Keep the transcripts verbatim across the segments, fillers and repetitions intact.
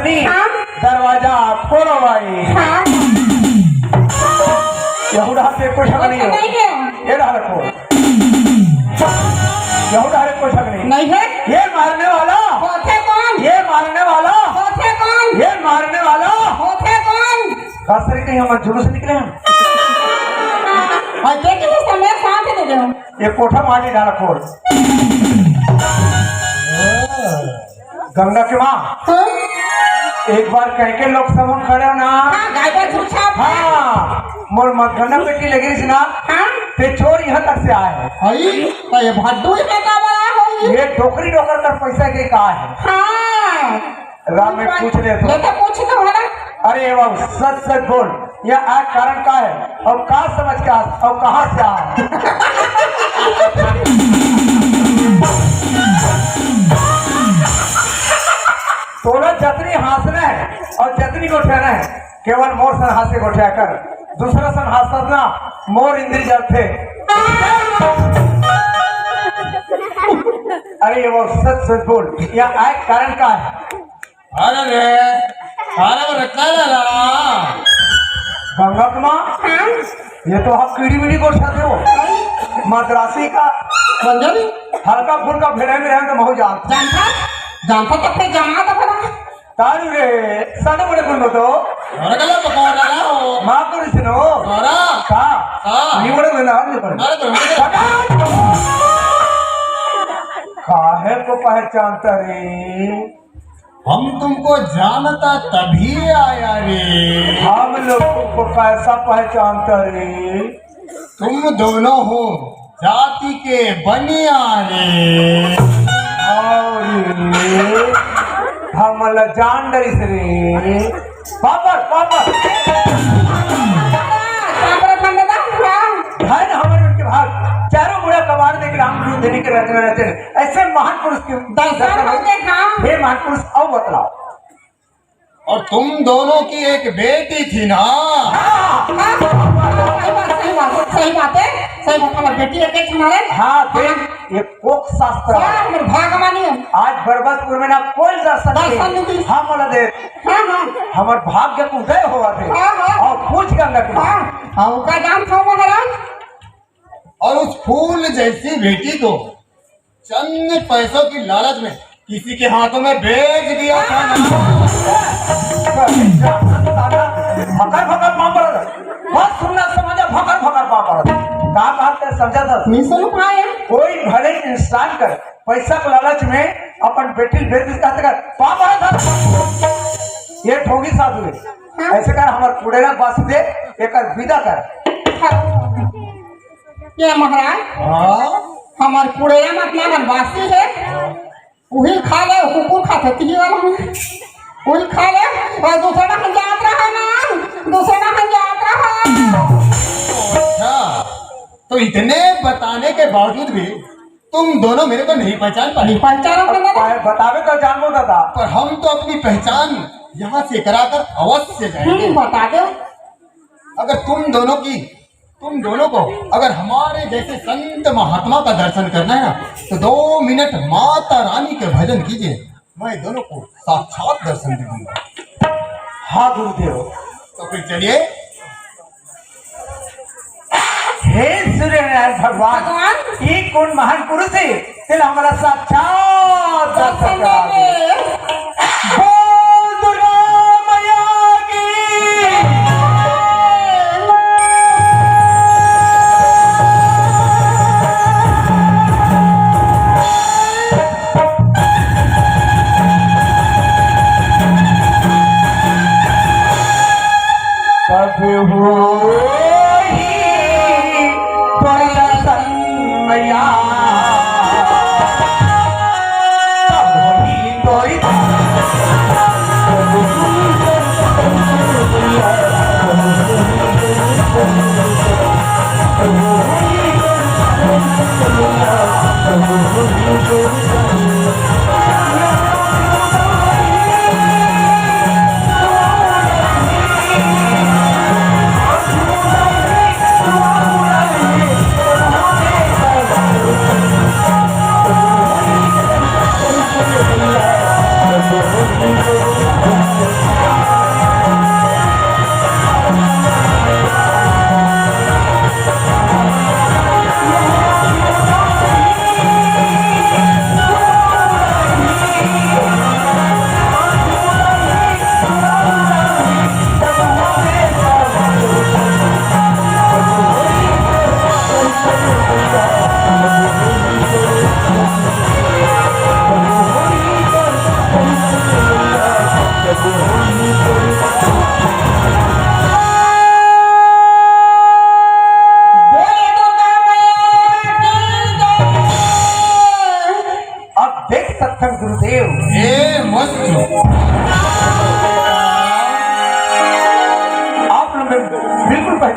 हाँ। दरवाजा खोलो भाई। हाँ। यहू डहर से कोई शक नहीं हो। नहीं है। ये डहर को। यहू डहर कोई शक नहीं। नहीं है। ये मारने वाला। होथे कौन? ये मारने वाला। होथे कौन? ये मारने वाला। होथे कौन? कसरी कहीं हमर जुलूस निकले हैं। और देख के समय साथ दे दे। ये कोठा माटी डाला खोल। गंगा के माँ, हाँ? एक बार कह के लोग समूह खड़े हो ना। हाँ, गाय का छुच्छा। हाँ, मोर मगना बेटी लगी रही ना। हाँ? ते चोर यहाँ तक से आए। हई, तो ये भड्डू ही बेटा बड़ा होई। ये डोकरी डोकर कर पैसा के का है? हाँ। राम में पूछ ले तो। ले तो पूछ तो भला। अरे बाबू, सच सच बोल, ये आग कारण का है और का समझ के आ और कहाँ से आ? तोला जतनी हाँसना है और जतनी गोठियाना है, केवल मोर सन हाँसे गोठिया कर, दूसरा सन हाँसत ना, मोर इंद्री जलथे। अरे ये वो सच सच बोल, ये आए कारण का है? अरे रे, अरे वो रखा ला ला। गंगा के माँ, ये तो हम कीड़ी मीड़ी गोठियाथे हो। मद्रासी का पंजाबी। हल्का फुल्का भेड़े में रहन तो महू जान। जानता? जानता तो फिर जमा तो फिर। तारू रे, साने बड़े गुण तो। अरे गला पकौड़ा ला हो। माँ को रिसनो। अरे। का? हाँ। ये बड़े गुण ना, ये बड़े। अरे तो काहे को पहचानता रे? हम तुमको जानता तभी आया रे। हम लोग तुमको कैसा पहचानता रे? तुम दोनों हो जाति के बनिया रे। और हमला जान डरिस रे। पापड़, पापड़। पापड़ खंडता, हाँ। धन हमर उनके भाग। चारों मुड़ा कबाड़ देख राम गुरु धनी के रचना रहते हैं। ऐसे महान पुरुष के दर्शन दर्शन हो। होते, हाँ। हे महान पुरुष, आओ बतलाओ। और तुम दोनों की एक बेटी थी ना? हाँ, हाँ, हाँ, सही बात, सही बात, सही बात है, सही बात। हमारी बेटी एक, एक हमारे। हाँ, देख, ये कोक शास्त्र हाँ, है। हमारे भाग मानिए। आज बरबसपुर में ना कोई दर्शन दर्शन नहीं नहीं दी। हाँ, बोला दे। हाँ, हाँ। हमारे भाग्य का उदय हुआ थे। हाँ, हाँ। और पूछ गंगा की। हाँ, हाँ, उनका नाम था महाराज। और उस फूल जैसी बेटी को चंद पैसों की लालच में किसी के हाथों में बेच दिया था ना। फकर फकर पाँव पड़त। बस सुनना समझा, फकर फकर पाँव पड़त। का बात कर समझा था? नहीं सुन पाए। कोई भले इंसान कर पैसा के लालच में अपन बेटी बेच देता था, पाँव पड़त था। ये ठोगी साधु है। हाँ। ऐसे कर हमार कुड़ेरा बास दे, एकर विदा कर। हाँ। ये महाराज, हाँ? हमार कुड़ेरा मतलब बासी है, वही खा ले, कुकुर खाथे, तीन वाला में। वही खा ले, और दूसरा हम जात रहा ना, दूसरा हम जात रहा। अच्छा, तो इतने बताने के बावजूद भी तुम दोनों मेरे को नहीं पहचान पाए। नहीं पहचान पाए, बतावे तो जानबो दादा। पर हम तो अपनी पहचान यहाँ से कराकर अवश्य जाएंगे। हम्म, बता दो। अगर तुम दोनों की, तुम दोनों को अगर हमारे जैसे संत महात्मा का दर्शन करना है ना, तो दो मिनट माता रानी के भजन कीजिए, मैं दोनों को साक्षात दर्शन दे दूंगा। हाँ गुरुदेव। तो फिर चलिए। हे सूर्यनारायण भगवान, भगवान। ये कौन महान पुरुष है? तेला हमला साक्षात दर्शन दर्शन करा दे। दे। बोल दुर्गा मैया की। कब होई तोर दर्शन मैया, कब होई तोर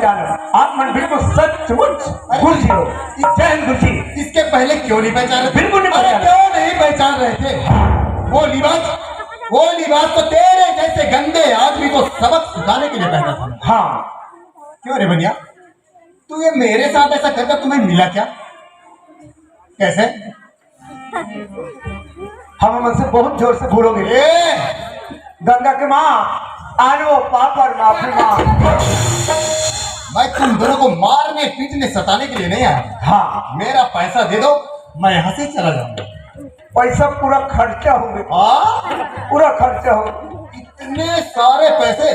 जानो, आप मन बिल्कुल सचमुच गुरु जी हो। जय हिंद गुरु जी। इसके पहले क्यों नहीं पहचान रहे? बिल्कुल नहीं अरे पहचान। क्यों नहीं पहचान रहे थे? वो लिबास, वो लिबास तो तेरे जैसे गंदे आदमी को सबक सिखाने के लिए पहना था। हाँ। क्यों रे बनिया, तू ये मेरे साथ ऐसा करता, तुम्हें मिला क्या? कैसे? हम हमसे बहुत जोर से बोलोगे। ए! गंगा के माँ, आनो पापर माफी माँ। मैं तुम दोनों को मारने पीटने सताने के लिए नहीं आया। हाँ। मेरा पैसा दे दो, मैं यहाँ से चला जाऊंगा। पैसा पूरा खर्चा हो गया। हाँ? पूरा खर्चा हो गया। इतने सारे पैसे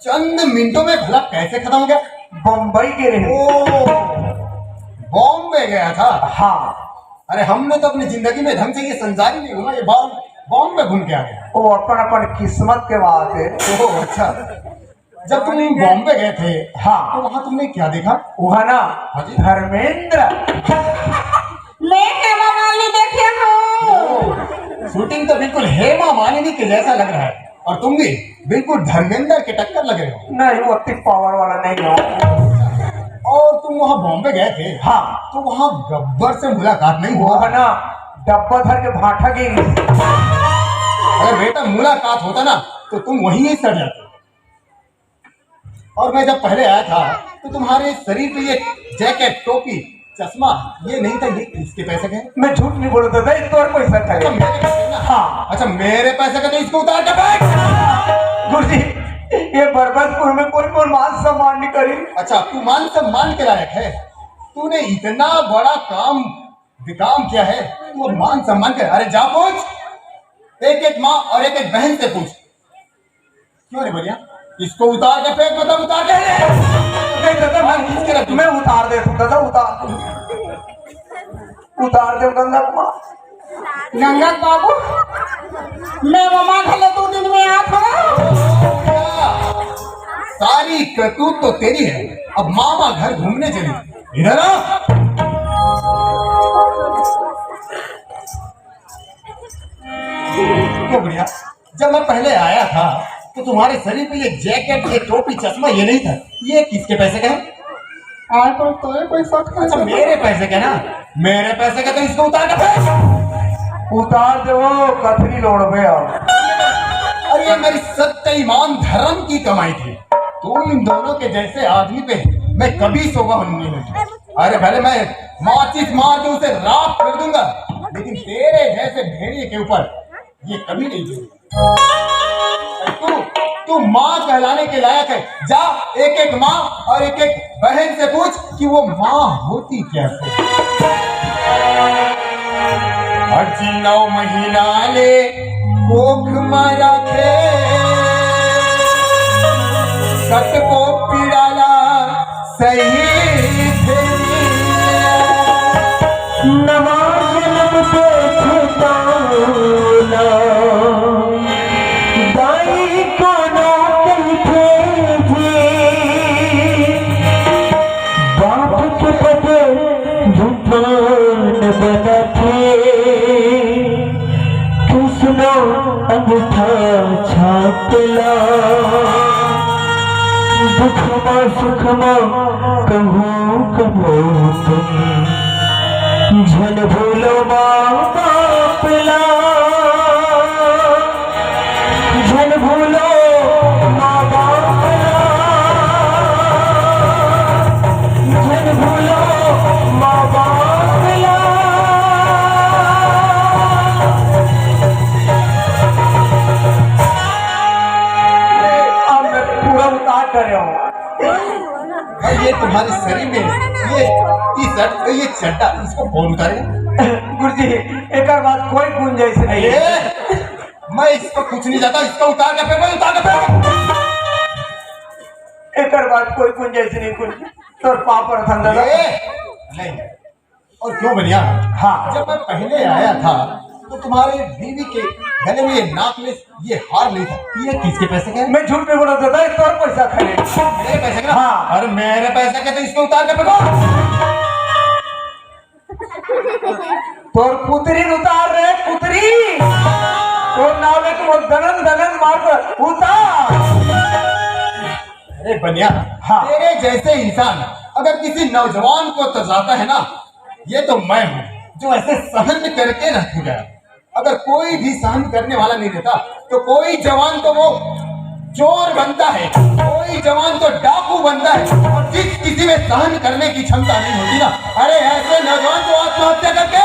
चंद मिनटों में भला कैसे खत्म हो गया? बम्बई गए रहे। ओ, बॉम्बे गया था। हाँ। अरे, हमने तो अपनी जिंदगी में ढंग से ये संसार ही नहीं घूमा, ये बॉम्ब, बॉम्बे घूम के आ गया। वो अपन अपन किस्मत के बात है। ओह, अच्छा। जब तुम बॉम्बे गए थे, हाँ। तो वहां तुमने क्या देखा? वहां ना, हाँ जी। धर्मेंद्र। मैं हेमा मालिनी देखे हूँ। शूटिंग तो बिल्कुल हेमा मालिनी के जैसा लग रहा है, और तुम भी बिल्कुल धर्मेंद्र के टक्कर लग रहे हो। नहीं, वो अति पावर वाला नहीं हो। और तुम वहाँ बॉम्बे गए थे, हाँ। तो वहाँ गब्बर से मुलाकात नहीं हुआ? वो है ना, डब्बा धर के भाटा गिर। अगर बेटा मुलाकात होता ना, तो तुम वहीं ही सड़ जाते। और मैं जब पहले आया था, तो तुम्हारे शरीर पे ये जैकेट, टोपी, चश्मा, ये नहीं था, ये किसके पैसे के हैं? मैं झूठ नहीं बोलता था, ये तोर पैसा का है। अच्छा, मेरे पैसे ना? हाँ। अच्छा, मेरे पैसे का तो इसको उतार के फेंक। गुरु जी, ये बरबसपुर में कोई मोर मान सम्मान नहीं करी। अच्छा, तू मान सम्मान के लायक है? तूने इतना बड़ा काम, विकाम किया है, तू अब मान सम्मान कर। अरे जा पूछ, एक एक माँ और एक एक बहन से पूछ। क्यों रे बलिया, इसको उतार के फेंक, मतलब उतार दे। नहीं दादा, मैं खींच के रख दूँ। मैं उतार दे तू दादा, उतार दे। उतार दे गंगा कुमार। गंगा बाबू, मैं ममा घले दो दिन में आ था। सारी करतूत तो तेरी है। अब मामा घर घूमने चली, इधर आ। क्यों बुढ़िया, जब मैं पहले आया था तो तुम्हारे शरीर पे ये जैकेट, ये टोपी, चश्मा ये नहीं था, ये किसके पैसे का है? आए पर तो ये पैसा का अच्छा, है। मेरे पैसे का ना, मेरे पैसे का तो इसको उतार के फेंक। उतार दे वो कथरी लोड़ पे आओ। अरे ये मेरी सत्य ईमान धर्म की कमाई थी। तुम इन दोनों के जैसे आदमी पे मैं कभी सोगा होने नहीं लगी। अरे भले मैं माचिस मार के उसे राख कर दूंगा, लेकिन तेरे जैसे भेड़िए के ऊपर ये कभी नहीं गिरेगा। तू, तू माँ कहलाने के लायक है। जा, एक एक माँ और एक एक बहन से पूछ कि वो माँ होती कैसे। अजी नौ महीना ले कोख में रखे, कतको पीड़ाला सही थे। नवा जन्म देखता ना, दाई कोनो कहिथे जी, बाप के पद झुकान बनथे। कृष्णा अंगूठा छापला, दुख मा सुख मा कहूँ कहो तुम, झन भूलो माँ बाप ला, झन भूलो माँ बाप ला, झन भूलो माँ बाप ला। अब मैं पूरा उतार कर रहा हूँ। भाई, ये तुम्हारे शरीर में ये टी शर्ट, ये चड्ढा, इसको कौन उतारेगा? गुरुजी, एकर बाद कोई गुंजाइश नहीं है। ए, मैं इसको कुछ नहीं जाता, इसको उतार के फेंको, उतार के फेंको। एकर बाद कोई गुंजाइश नहीं, गुरुजी। तोर पाँव परथन दादा। ए, नहीं। और क्यों बनिया? हाँ। जब मैं पहले आया था तो तुम्हारे बीवी के गले में ये नेकलेस, ये हार नहीं था, ये किसके पैसे का है? मैं झूठ नहीं बोला दादा, ये तोर पैसा का है। मेरे पैसे का? हाँ। अरे मेरे पैसे का तो इसको उतार के फेंको। तोर पुतरी उतार रे, पुतरी। तोर नाम है, तुम दनन दनन मार कर उतार। अरे बनिया, हाँ। तेरे जैसे इंसान अगर किसी नौजवान को तरसाता है ना, ये तो मैं हूँ जो ऐसे सहन करके रह गया। अगर कोई भी सहन करने वाला नहीं रहता तो कोई जवान तो वो चोर बनता है, कोई जवान तो डाकू बनता है। और जिस किसी में सहन करने की क्षमता नहीं होती ना, अरे ऐसे नौजवान तो आत्महत्या करके।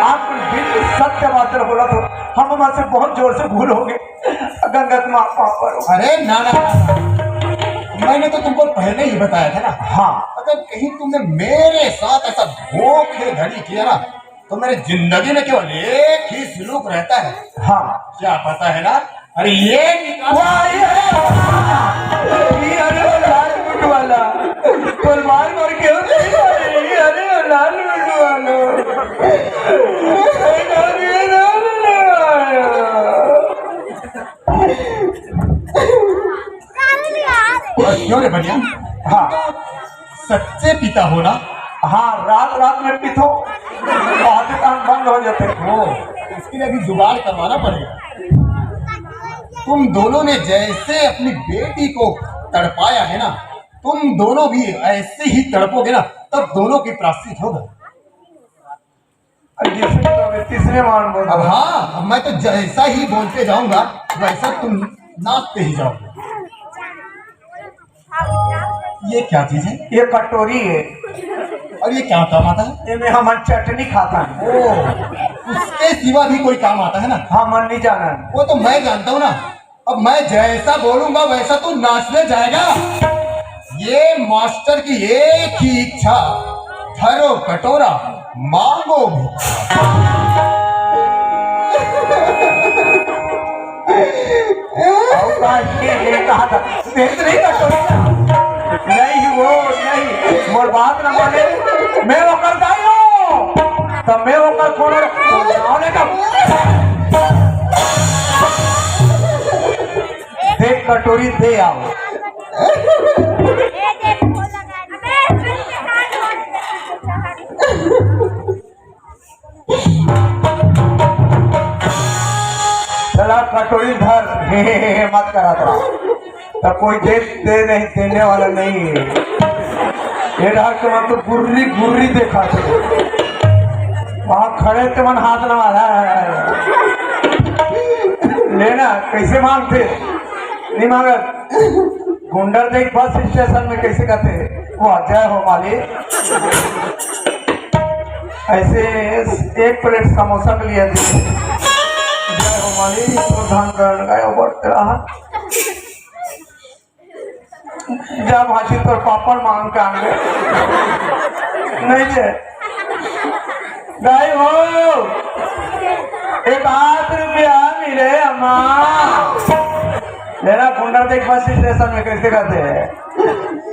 आप बिल्कुल सत्य बात बोला तो हम हमारे से बहुत जोर से भूल हो गए। गंगा के माँ पाँव पड़ो। अरे ना ना, मैंने तो तुमको पहले ही बताया था ना। हाँ। अगर कहीं तुमने मेरे साथ ऐसा धोखेधड़ी किया ना, तो मेरे जिंदगी में केवल एक ही सुलूक रहता है। हाँ। क्या पता है ना? अरे ये निकाल। वाह, ये, ये, अरे वो लाल बूट वाला, तलवार मार के होते, अरे वो लाल बूट वाला। और क्यों रे बनिया? हाँ। सच्चे पिता हो ना? हाँ, रात रात में पीतो, आधे काम बंद हो जाते। ओ, इसके लिए अभी जुगाड़ करवाना पड़ेगा। तुम दोनों ने जैसे अपनी बेटी को तड़पाया है ना, तुम दोनों भी ऐसे ही तड़पोगे ना, तब दोनों की प्राश्चित होगा। अब तीसरे, तीसरे बार बोल। अब हाँ, अब मैं तो जैसा ही बोलते जाऊंगा, वैसा तुम नाचते ही जाओगे। ये क्या चीज है? ये कटोरी है। और ये क्या काम आता है? ये में हम चटनी खाता है। ओ, उसके सिवा भी कोई काम आता है ना? हाँ, मन नहीं जाना। वो तो मैं जानता हूँ ना। अब मैं जैसा बोलूंगा वैसा तू नाचने जाएगा। ये मास्टर की एक ही इच्छा, धरो कटोरा, मांगो भी। अवकाश के लिए कहा था, देख नहीं कटोरा। नहीं, वो नहीं, मोर बात ना माने। मैं ओकर दाई हूँ, तो मैं ओकर कोनो नाम लेकर। देख कटोरी दे आओ। चला कटोरी धर, हे, हे, हे, हे, मत करा था। तो कोई दे, दे नहीं, देने वाला नहीं है। ये डॉक्टर मन तो गुर्री गुर्री देखा थे। वहाँ खड़े थे मन हाथ न मारा। लेना कैसे मांगते? नहीं मांगत। गुंडर देख बस स्टेशन में कैसे कहते? वो जय हो मालिक। ऐसे एक प्लेट समोसा के लिए दी। जय हो मालिक, तो धन करण का बढ़ते रहा। जा भाजी तोर पापड़ मांग के आन ले। नहीं दे। दाई हो, एक आध रुपया मिले अम्मा। लेना कुंडा देख बस स्टेशन में कैसे कहते हैं।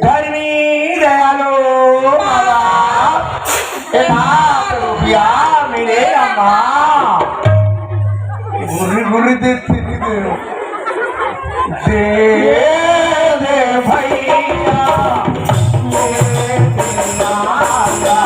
धर्मी दयालो बाबा, एक आध रुपया मिले अम्मा। गुर्री गुर्री देती थी। दे दे भैया, दे दे भैया।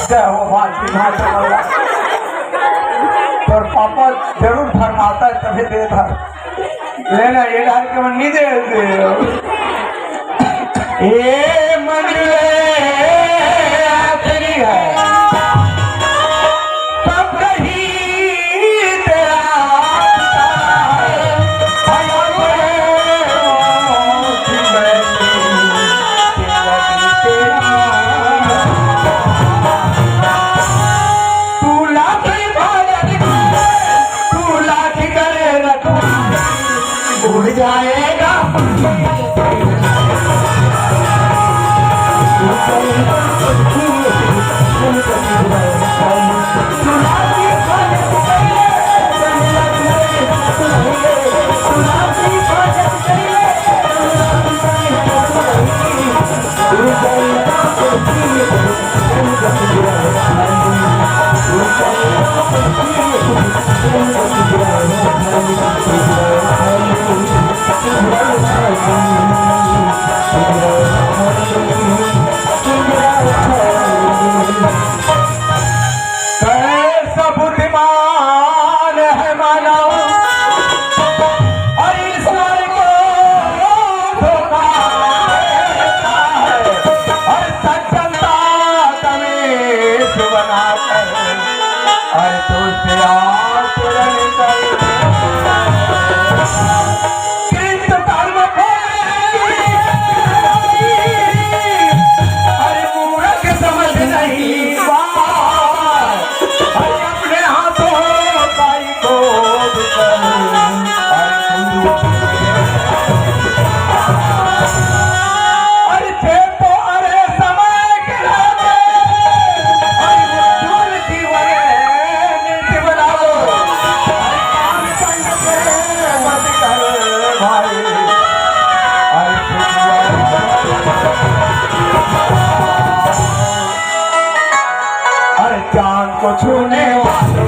जय हो भारती माता वाला। तोर पापा जरूर धर्माता है, तभी दे था। लेना, ये डाल के मन नहीं दे दे। ये मंजिल आखिरी है। तब कहीं तेरा तू लाठी करे रखू, उड़ जाएगा। अरे तुझसे आचरण कर, कृत कर्म फल, अरे मूर्ख समझ नहीं पाए, अरे अपने हाथों का ही क्रोध कर, अरे तू अरे थे तो अरे समय के राजा, अरे वो चोर की वरे नीति बनाओ, अरे काम संग करे मत कर भाई, अरे अरे चांद को छूने वाले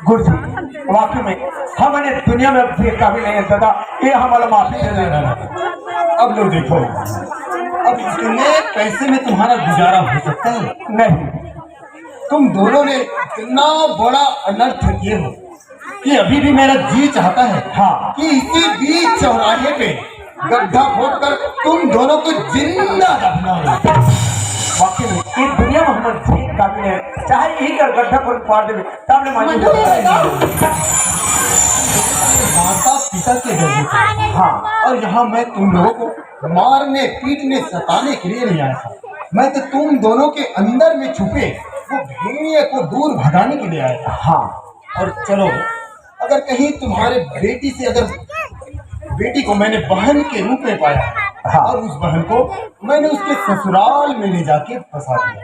गुरुजी, वाकई में हमन ए दुनिया में अब जिए काबिल नहीं है दादा, ये हमला माफी दे देना। अब लो देखो, अब इतने पैसे में तुम्हारा गुजारा हो सकता है? नहीं। तुम दोनों ने इतना बड़ा अनर्थ किए हो कि अभी भी मेरा जी चाहता है, हाँ, कि इसी बीच चौराहे पे गड्ढा खोद कर तुम दोनों को जिंदा दफना दो। वाकई में, ये दुनिया में हमन जिए काबिल है, चाहे यही कर गड्ढा खोद पार देवे, तब ले मानी। माता पिता के गर्भ में। हाँ। और यहाँ मैं तुम लोगों को मारने, पीटने, सताने के लिए नहीं आया था। मैं तो तुम दोनों के अंदर में छुपे वो भेड़िए को दूर भगाने के लिए आया था। हाँ। और चलो, अगर कहीं तुम्हारे बेटी से, अगर बेटी को मैंने बहन के रूप में पाया, हाँ। और उस बहन को मैंने उसके ससुराल में ले जाके फंसा दिया।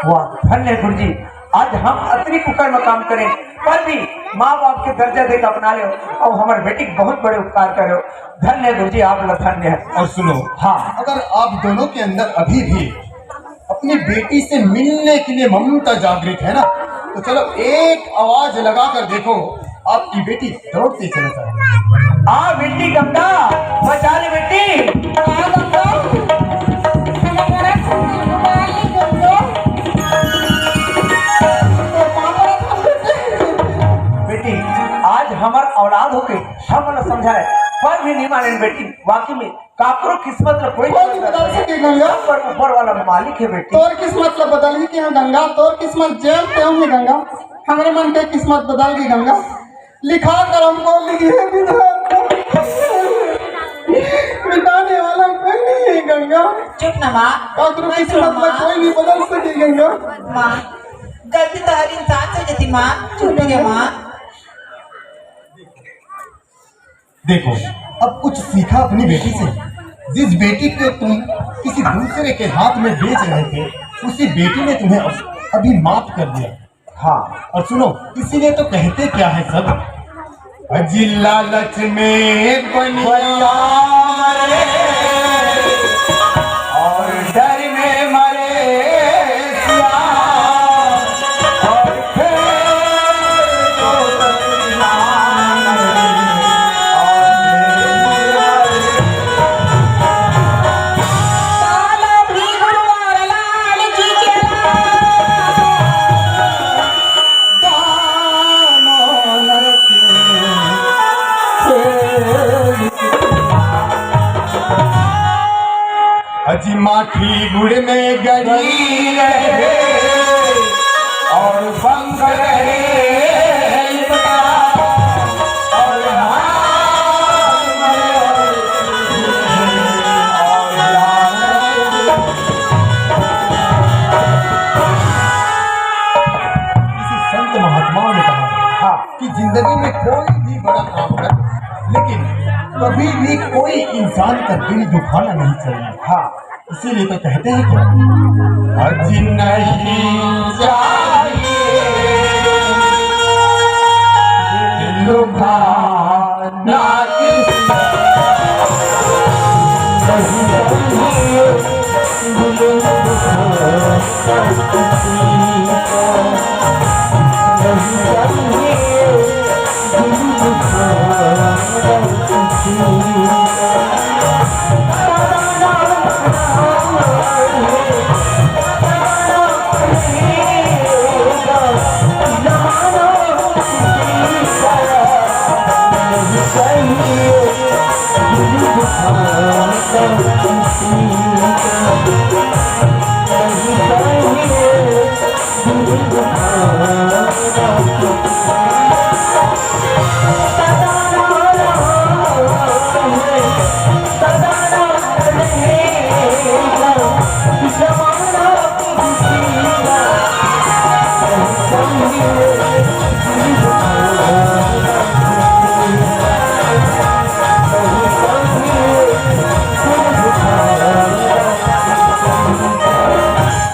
वाह, धन्य गुरुजी, आज हम अतनी कुकर्म काम करें, पर भी माँ बाप के दर्जा देके अपना ले, और हमारे बेटी के बहुत बड़े उपकार करे। धन्य गुरुजी, आप लोग धन्य है। और सुनो, हाँ। अगर आप दोनों के अंदर अभी भी अपनी बेटी से मिलने के लिए ममता जागृत है ना, तो चलो एक आवाज लगा कर देखो, आपकी बेटी दौड़ते चले जाए। आ बेटी गंगा, बचा ले बेटी। आ गंगा, हमारा संभाल ले गंगा। तो पापा बेटी, आज हमार औलाद होके हम समझाए, पर भी नहीं माने बेटी। वाकई में काकरो किस्मत ला कोई कोई नहीं बदल सके गंगा। ऊपर, ऊपर वाला मालिक है बेटी। तोर किस्मत ला बदल ही क्या गंगा, तोर किस्मत जेल पे होंगे गंगा। हमारे मन के किस्मत बदल गई गंगा। लिखा कर हमको लिखी है विधाता। मिटाने वाला कोई नहीं है गंगा। चुप ना माँ। काकरो किस्मत ला कोई नहीं बदल सके गंगा। माँ, गलती तो हर इंसान से होती माँ। चुप रह माँ। देखो, अब कुछ सीखा अपनी बेटी से। जिस बेटी को तुम किसी दूसरे के हाथ में बेच रहे थे, उसी बेटी ने तुम्हें अब, अभी माफ कर दिया। हाँ, और सुनो, इसीलिए तो कहते क्या है सब, अजी लालच में बनिया मरे और डर में मरे सियार। अजी माखी गुड़ में गड़ी रहे और बंद रहे। किसी संत महात्माओं ने कहा, हाँ, कि जिंदगी में कोई भी बड़ा काम कर, लेकिन कभी भी कोई इंसान का दिल दुखाना नहीं चाहिए। हाँ, इसीलिए तो कहते हैं क्या, अजी नहीं चाहिए।